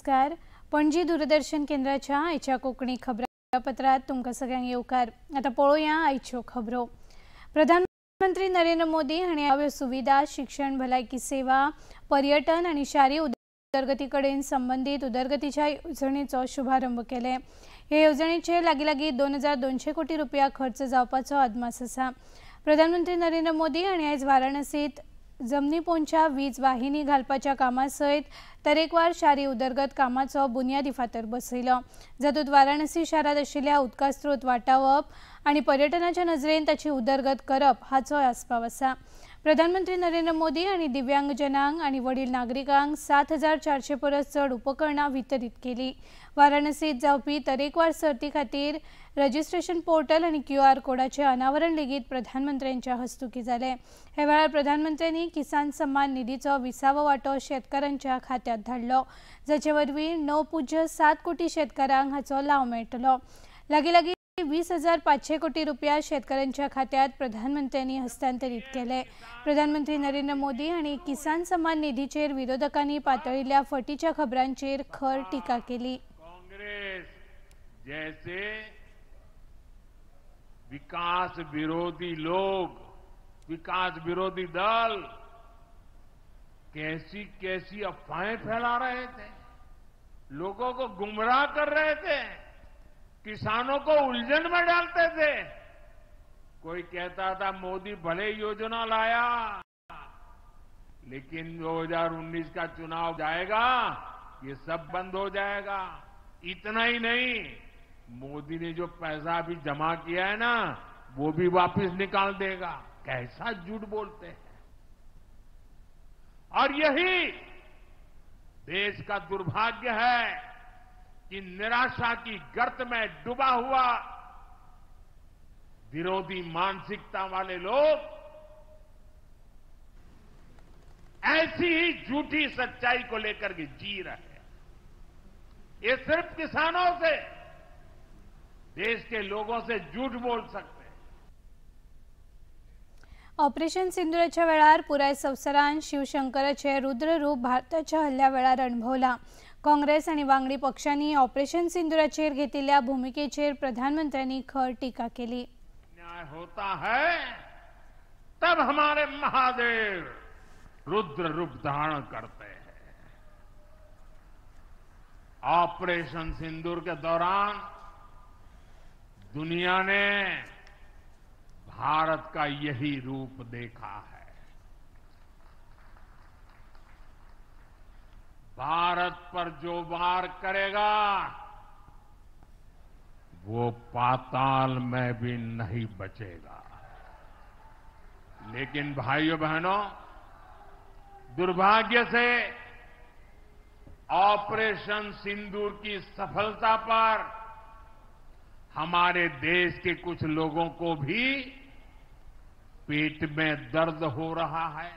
नमस्कार. पणजी दूरदर्शन केंद्राच्या आयच्या कोंकणी खबरापत्रात तुमकां सगळ्यांक येवकार. आतां पळोवया आयच्यो खबरो. प्रधानमंत्री नरेंद्र मोदी हांणी नव्यो सुविधा, शिक्षण, भलायकी सेवा, पर्यटन आनी शारी उदरगती कडेन संबंदीत उदरगतीच्या येवजणेचो शुभारंभ केले. हे येवजणेचेर लागीं लागीं 2200 कोटी रुपया खर्च जावपाचो अदमास आसा. प्रधानमंत्री नरेंद्र मोदी हांणी आयज वाराणसीत जमनी पोंच्या वीज वाहिनी घालपाच्या कामा सयत तरेकवार शारी उदरगत कामाचो बुनियादी फातर बसयलो, जातूंत वाराणसी शारांत आशिल्ल्या उदका स्रोत वाटावप आनी पर्यटनाच्या नजरेन ताची उदरगत करप हाचोय आस्पाव आसा. प्रधानमंत्री नरेंद्र मोदी हांणी दिव्यांगजनांक आनी वडील नागरिकांक 7400 परस चड उपकरणां वितरीत केली. वाराणसीत जावपी तरेकवार सर्ती खातीर रजिस्ट्रेशन पोर्टल आनी क्यूआर कोडाचे अनावरण लेगीत प्रधानमंत्र्यांच्या हस्तुकीं जालें. हे वेळार प्रधानमंत्र्यांनी किसान सम्मान निधीचो 20वो वांटो शेतकारांच्या खात्यात धाडलो, जाचे वरवीं 9.7 कोटी शेतकारांक हाचो लाव मेळटलो. लागीं लागीं 20,500 कोटी रुपया शेतकऱ्यांच्या खात्यात प्रधानमंत्र्यांनी हस्तांतरित केले. प्रधानमंत्री नरेंद्र मोदी हांणी किसान सम्मान निधीचेर विरोधकांनी पातळिल्ल्या फटीच्या खबरांचेर खर टीका केली. कांग्रेस जैसे विकास विरोधी लोग, विकास विरोधी दल कैसी कैसी अफवाहें फैला रहे थे, लोगों को गुमराह कर रहे थे, किसानों को उलझन में डालते थे. कोई कहता था मोदी भले योजना लाया लेकिन 2019 का चुनाव जाएगा, ये सब बंद हो जाएगा. इतना ही नहीं, मोदी ने जो पैसा अभी जमा किया है ना, वो भी वापस निकाल देगा. कैसा झूठ बोलते हैं. और यही देश का दुर्भाग्य है कि निराशा की गर्त में डूबा हुआ विरोधी मानसिकता वाले लोग ऐसी ही झूठी सच्चाई को लेकर के जी रहे हैं. ये सिर्फ किसानों से, देश के लोगों से झूठ बोल सकते हैं. ऑपरेशन सिंदूराच्या वेळार पुराय संवसारान शिवशंकराचे रुद्ररूप भारताच्या हल्ल्या वेळार अणभवला. काँग्रेस आनी वांगडी पक्षांनी ऑपरेशन सिंदूराचेर घेतिल्ल्या भूमिकेचेर प्रधानमंत्र्यांनी खर टीका केली. न्याय होता है तब हमारे महादेव रुद्र रूप धारण करते हैं. ऑपरेशन सिंदूर के दौरान दुनिया ने भारत का यही रूप देखा है. भारत पर जो वार करेगा वो पाताल में भी नहीं बचेगा. लेकिन भाइयों बहनों, दुर्भाग्य से ऑपरेशन सिंदूर की सफलता पर हमारे देश के कुछ लोगों को भी पेट में दर्द हो रहा है.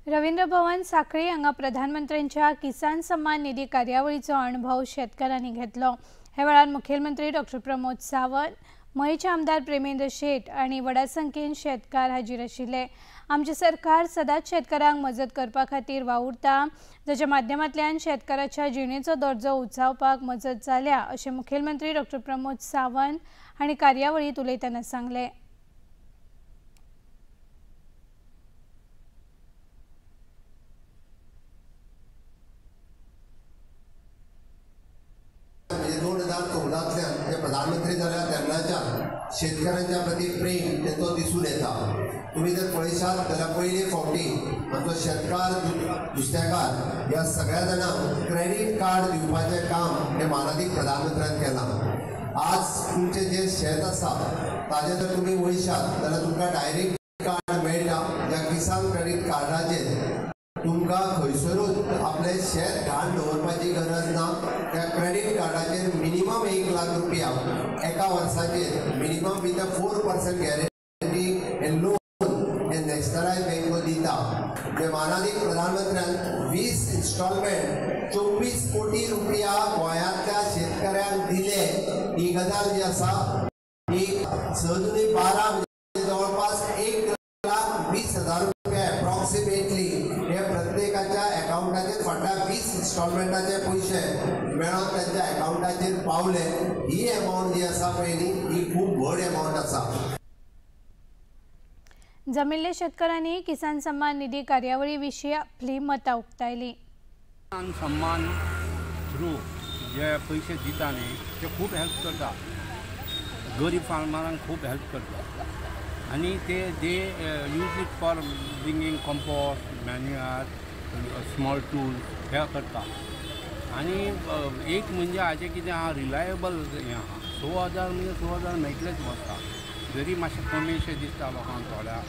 रवींद्र भवन साखळी हांगा प्रधानमंत्र्यांच्या किसान सम्मान निधी कार्यावळीचो अणभव शेतकारांनी घेतलो. हे वेळार मुखेलमंत्री डॉक्टर प्रमोद सावंत, मयेचे आमदार प्रेमेंद्र शेट आनी व्हडा संख्येन शेतकार हाजीर आशिल्ले. आमचें सरकार सदांच शेतकारांक मजत करपा खातीर वावुरता, जाच्या माध्यमांतल्यान शेतकाराच्या जिणेचो दर्जो उंचावपाक मजत जाल्या, अशें मुखेलमंत्री डॉक्टर प्रमोद सावंत हांणी कार्यावळींत उलयतना सांगलें. म्हणजे 2014तल्यान ते प्रधानमंत्री जाल्या तेन्नाच्यान शेतकऱ्यांच्या प्रती प्रेम तेंचो दिसून येता. तुमी जर पळयशात जाल्यार पयले फावटी आमचो शेतकार, नुस्तेकार ह्या सगळ्या जाणांक क्रेडीट कार्ड दिवपाचें काम हें मानादीक प्रधानमंत्र्यान केलां. आज तुमचें जें शेत आसा ताजें जर तुमी वयशात जाल्यार तुमकां डायरेक्ट कार्ड मेळटा. ह्या किसान क्रेडीट कार्डाचेर तुमकां खंयसरूच आपलें शेत घाण दवरपाची गरज ना. त्या क्रेडीट कार्डाचेर मिनिमम 1 लाख रुपया एका वर्साचेर मिनिमम विथ 4% गॅरंटी हे लोन हे नॅशनलायज बँको दिता. जे मानादीक प्रधानमंत्र्यान 20 इन्स्टॉलमेंट 24 कोटी रुपया गोंयांतल्या शेतकऱ्यांक दिले. ही गजाल जी आसा ही 6 दुनी 12 म्हणजे जवळपास 1,20,000 रुपया एप्रॉक्सिमेटली हे प्रत्येकाच्या अकाउंट अकावंटाचेर फाटल्या 20 इन्स्टॉलमेंटाचे पयशे मेळोन त्यांच्या अकावंटाचेर पावले. ही एमावंट जी आसा पळय न्ही, ही खूब व्हड एमावंट आसा. जमिल्ले शेतकऱ्यांनी किसान सन्मान निधी कार्यावळी विशीं आपली मतां उक्तायली. किसान सन्मान थ्रू जे पयशे दिता न्ही ते खूब हेल्प करता, गरीब फार्मरांक खूब हेल्प करता आनी ते they use it for bringing compost, manure, small tools हे करता. आनी एक म्हणजे हाजें कितें आहा रिलायबल हें आहा, 6,000 म्हणजे 6,000 मेळटलेच वर्सा, जरी मातशें कमीशें दिसता लोकांक थोड्या,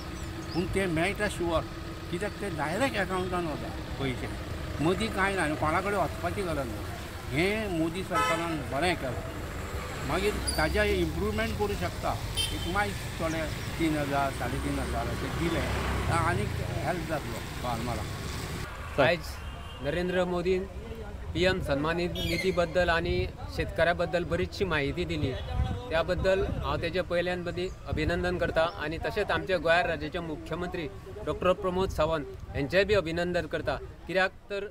पूण ते मेळटा शुअर, कित्याक ते डायरेक्ट एकावंटान वता पयशे, मदीं कांय ना आनी कोणा कडेन वचपाची गरज ना. हें मोदी सरकारान बरें केलां. मागीर ताज्या इम्प्रूवमेंट करूं शकता, एक मायज थोडे 3,000 3,500 अशें दिले आनीक हेल्प जातलो फार्मराक. आयज नरेंद्र मोदीन PM सन्मान निधी बद्दल आनी शेतकऱ्या बद्दल बरीचशी म्हायती दिली, त्या बद्दल हांव तेजे पयल्यान बदी अभिनंदन करता आनी तशेंच आमच्या गोंय राज्याचे मुख्यमंत्री डॉक्टर प्रमोद सावंत हेंचेय बी अभिनंदन करता, कित्याक तर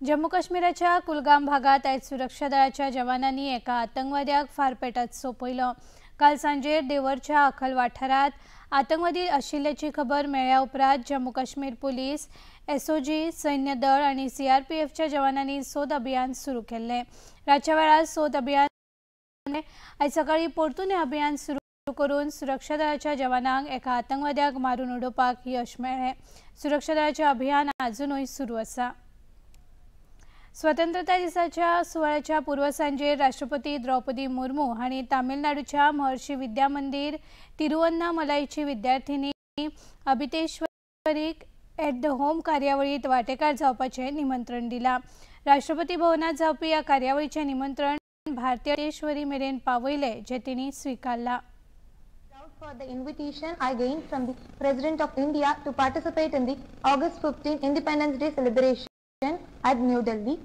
जम्मू काश्मीराच्या कुलगाम भागात आयज सुरक्षा दळाच्या जवानांनी एका आतंकवाद्याक फारपेटात सोंपयलो. काल सांजेर देवरच्या अखल वाठारात आतंकवादी आशिल्ल्याची खबर मेळ्ळ्या उपरांत जम्मू काश्मीर पुलीस, एसओजी, सैन्य दळ आनी सीआरपीएफच्या जवानांनी सोद अभियान सुरू केल्लें. रातच्या वेळार सोद अभियान आयज सकाळीं परतून हें अभियान सुरू करून सुरक्षा दळाच्या जवानांक एका आतंकवाद्याक मारून उडोवपाक यश मेळ्ळें. सुरक्षा दळाचें अभियान आजुनूय सुरू आसा. स्वतंत्रता दिसाच्या सुवाळ्याच्या पूर्वसांजेर राष्ट्रपती द्रौपदी मुर्मू हांणी तामिळनाडूच्या महर्षी विद्या मंदिर तिरुवन्नामलाईची विद्यार्थिनी अबितेश्वरीक एट the home कार्यावळीत वांटेकार जावपाचें निमंत्रण दिलां. राष्ट्रपती भवनात जावपी ह्या कार्यावळीचें निमंत्रण भारतीय अबितेश्वरी मेरेन पावयलें, जें तिणें स्विकारलां. For the invitation I gained from the President of India to participate in the August 15 Independence Day celebration at New Delhi.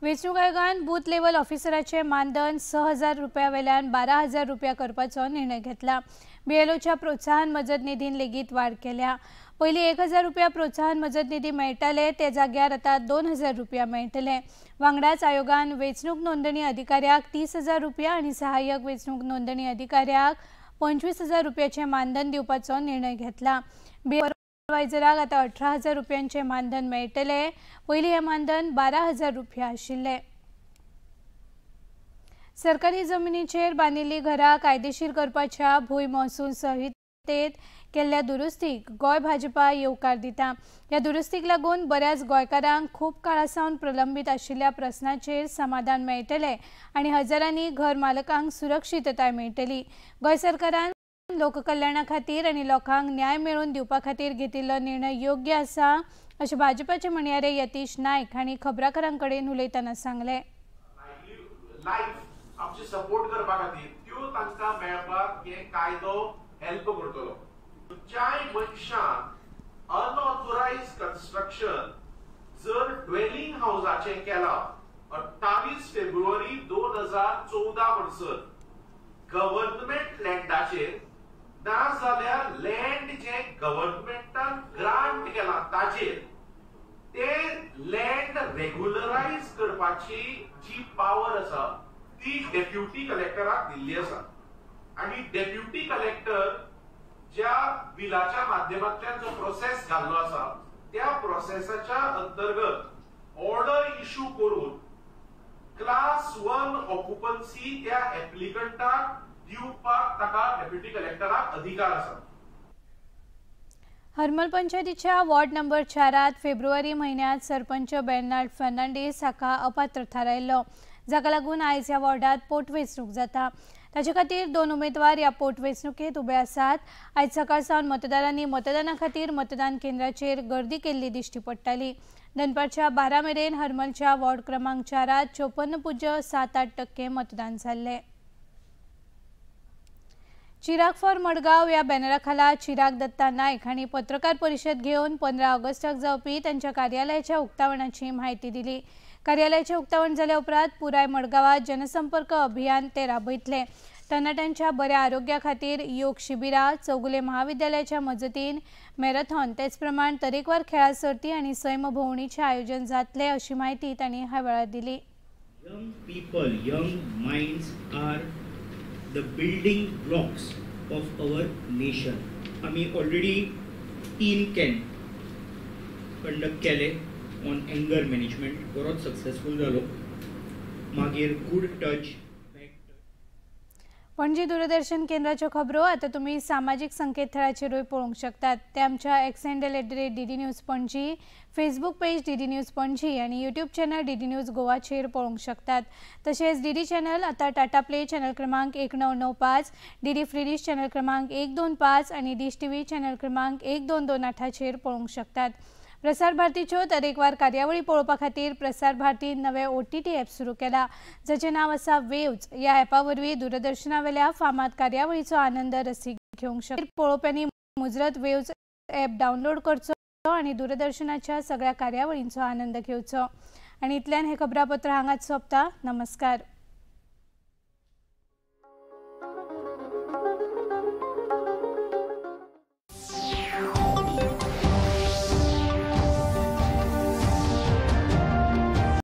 वेंचणूक आयोगान बूथ लेवल ऑफिसराचे मानधन 6,000 रुपया वेल्यान 12,000 रुपया करपाचो निर्णय घेतला. बीएलओच्या प्रोत्साहन मजत निधीन लेगीत वाड केल्या. पयलीं 1,000 रुपया प्रोत्साहन मजत निधी मेळटाले, ते जाग्यार आतां 2,000 रुपया मेळटले. वांगडाच आयोगान वेंचणूक नोंदणी अधिकाऱ्याक 30,000 रुपया आनी सहाय्यक वेंचणूक नोंदणी अधिकाऱ्याक 25,000 रुपयाचें मानधन दिवपाचो निर्णय घेतला. सुपरवायझराक आतां 18,000 रुपयांचें मानधन मेळटलें. पयलीं हें मानधन 12,000 रुपया आशिल्लें. सरकारी जमिनीचेर बांदिल्लीं घरां कायदेशीर करपाच्या भूंय महसूल संहितेत केल्ल्या दुरुस्तीक गोंय भाजपा येवकार दिता. ह्या दुरुस्तीक लागून बऱ्याच गोंयकारांक खूब काळा सावन प्रलंबीत आशिल्ल्या प्रस्नाचेर समाधान मेळटलें आनी हजारांनी घर मालकांक सुरक्षितताय मेळटली. गोंय सरकारान लोककल्याणा खातीर आनी लोकांक न्याय मेळोवन दिवपा खातीर घेतिल्लो निर्णय योग्य आसा, अशें भाजपाचे म्हणयारे यतीश नायक हांणी खबराकारां कडेन उलयतना सांगलें. लायफ आमची सपोर्ट करपा खातीर त्यो तांकां मेळपाक हे कायदो हेल्प करतलो. खंयच्याय मनशान अनऑथोरायज कन्स्ट्रक्शन जर ड्वेलिंग हावजाचें केलां 28 फेब्रुवारी 2014 म्हणसर गव्हर्नमेंट लँडाचेर, ना जाल्यार लँड जें गव्हर्नमेंटान ग्रांट केलां ताचेर, ते लँड रेग्युलरायज करपाची जी पावर आसा ती डेप्युटी कलेक्टराक दिल्ली आसा. आनी डेप्युटी कलेक्टर ज्या बिलाच्या माध्यमांतल्यान जो प्रोसेस घाल्लो आसा त्या प्रोसेसाच्या अंतर्गत ऑर्डर इश्यू करून क्लास 1 ऑक्युपन्सी त्या एप्लिकंटाक दिवपाक ताका डेप्युटी कलेक्टराक अधिकार आसा. हरमल पंचायतीच्या वॉर्ड नंबर 4 फेब्रुवारी म्हयन्यांत सरपंच बेर्नाल्ड फर्नांडीस हाका अपात्र थारायल्लो, जाका लागून आयज ह्या वॉर्डांत पोटवेंचणूक जाता. ताचे खातीर 2 उमेदवार ह्या पोटवेंचणुकेंत उबे आसात. आयज सकाळ सावन मतदारांनी मतदाना खातीर मतदान केंद्राचेर गर्दी केल्ली दिश्टी पडटाली. दनपारच्या 12 मेरेन हरमलच्या वॉर्ड क्रमांक 4 54.78% मतदान जाल्लें. चिराग फॉर मडगांव ह्या बॅनरा खाला चिराग दत्ता नायक हांणी पत्रकार परिशद घेवन 15 ऑगस्टाक जावपी तांच्या कार्यालयाच्या उक्तावणाची म्हायती दिली. कार्यालयाचें उक्तावण जाल्या उपरांत पुराय मडगांवात जनसंपर्क अभियान ते राबयतले. तरणाट्यांच्या बऱ्या आरोग्या खातीर योग शिबिरां, चौगुले महाविद्यालयाच्या मजतीन मॅरेथॉन, तेचप्रमाण तरेकवार खेळां सर्ती आनी सैम भोंवणीचें आयोजन जातलें अशी म्हायती तांणी ह्या वेळार दिली. Young people, young minds are the building blocks of our nation. आमी ऑलरेडी 3 कॅम्प कंडक्ट केले ऑन एंगर मॅनेजमेंट, बरोच सक्सेसफूल जालो. मागीर गुड टच. पणजी दूरदर्शन केंद्राच्यो खबरो आतां तुमी सामाजीक संकेतथळाचेरूय पळोवंक शकतात. ते आमच्या X handle @DD News Panaji, Facebook page DD News Panaji आनी यूट्यूब चॅनल डीडी न्यूज गोवाचेर पळोवंक शकतात. तशेंच डीडी चॅनल आतां टाटा प्ले चॅनल क्रमांक 1995, डीडी फ्री डिश चॅनल क्रमांक 125 आनी डिश टीव्ही चॅनल क्रमांक 1228चेर पळोवंक शकतात. प्रसार भारतीच्यो तरेकवार कार्यावळी पळोवपा खातीर प्रसार भारतीन नवे OTT app सुरू केला, जाचें नांव आसा वेव्ज. ह्या ॲपा वरवीं दूरदर्शनावेल्या फामाद कार्यावळीचो आनंद रसीक घेवंक शकता. पळोवप्यांनी मुजरत वेव्ज ॲप डावनलोड करचो आनी दूरदर्शनाच्या सगळ्या कार्यावळींचो आनंद घेवचो. आनी इतल्यान हें खबरापत्र हांगाच सोंपता. नमस्कार.